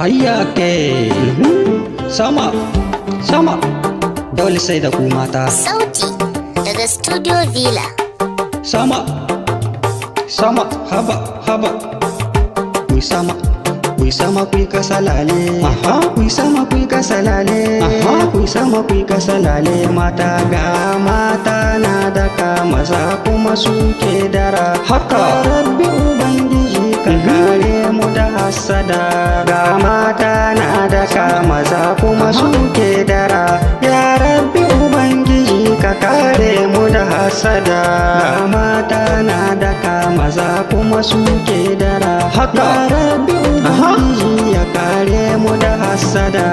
Hayya ke sama sama, dole sai da ku mata. Sauti daga Studio Villa. Sama sama, haba haba, ku sama, ku sama, ku kasalale. Aha, ku sama, ku kasalale. Aha, ku sama, ku kasalale. Mata, ga mata na daka, maza kuma suke dara. Haka, Rabbi Ubangiji, ka kare mu da hasada. Ga mata na daka, maza kuma suke dara. Ya Rabbi Ubangiji, ka kare mu da hasada. Ga mata na daka, maza kuma suke dara. Haka, ya Rabbi Ubangiji, ya kare mu da hasada.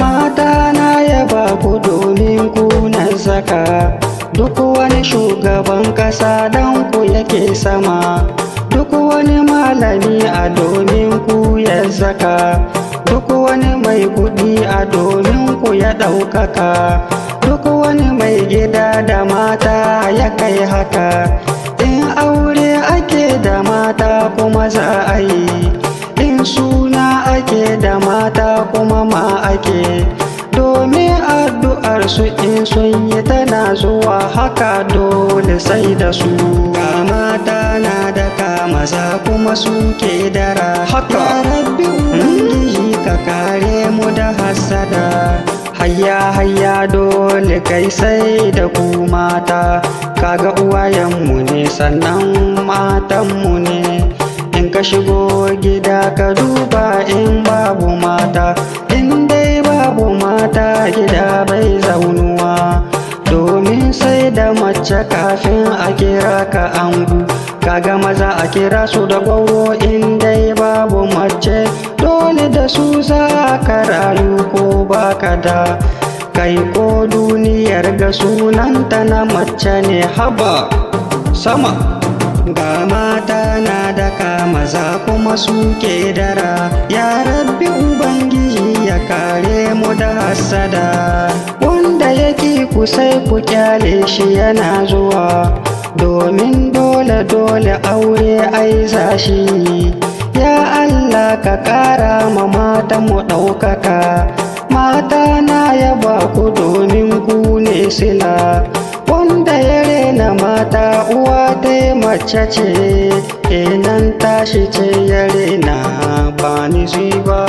Mata, na yaba ku domin ku na saka duk wani shugaban kasa dan ku yake sama, duk wani malami a domin ku ya saka, duk wani mai kuɗi a domin ku ya ɗaukaka, duk wani mai gida da mata ya kai haka. In aure ake, da mata kuma za a yi. In suna ake, da mata kuma ma ake, domin addu'ar su in sun yi tana zuwa. Haka, dole sai da su. Ga mata na daka, maza kuma suke dara. Haka, Rabbi Ubangiji, ka kare mu da hasada. Hayya hayya, dole kai sai da ku mata. Kaga uwayenmu ne, sannan matanmu ne. In ka shigo gida, ka duba in babu mata, in dai babu mata, gida bai zaunuwa, domin sai da mace kafin a kira ka ango. Kaga maza a kira su da gwauro in dai babu mace. Dole da su za ka rayu ko baka da kai, ko duniyar ga sunanta na mace ne. Haba, sama. Ga mata na daka, maza kuma suke dara. Ya Rabbi Ubangiji, ya kare mu da hasada. Wanda yake ku sai ku kyale shi, yana zuwa, domin dole dole aure ai zashi. Ya Allah, ka kara ma mata mu ɗaukaka. Mata, na yaba ku domin ku ne sila. Wanda ya rena mata, uwa ta mace ce, kenan tashi ce ya rena, ba ni ba.